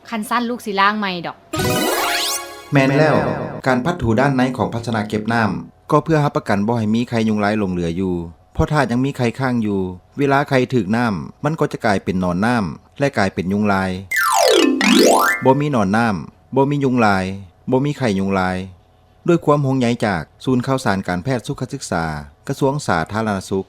ຄັນຊັ້ນລູກຊິລ້າງໃໝ່ດອກ. ແມ່ນແລ້ວ, ການພັດຖູດ້ານໃນຂອງພາຊະນະເກັບນ້ຳ ກໍເພື່ອຮັບປະກັນບໍ່ໃຫ້ມີໄຂ່ຍຸງລາຍຫຼົງເຫຼືອຢູ່. ເພາະຖ້າຍັງມີໄຂ່ຄ້າງຢູ່, ເວລາໄຂ່ຖືກນ້ຳ ມັນກໍຈະກາຍເປັນໜອນນ້ຳ, ແລະກາຍເປັນຍຸງລາຍ. ບໍ່ມີໜອນນ້ຳ, ບໍ່ມີຍຸງລາຍ, ບໍ່ມີໄຂ້ຍຸງລາຍ. ດ້ວຍຄວາມຫ່ວງໃຍຈາກສູນຂ່າວສານການແພດສຸຂະສຶກສາ ກະຊວງສາທາລະນະສຸກ.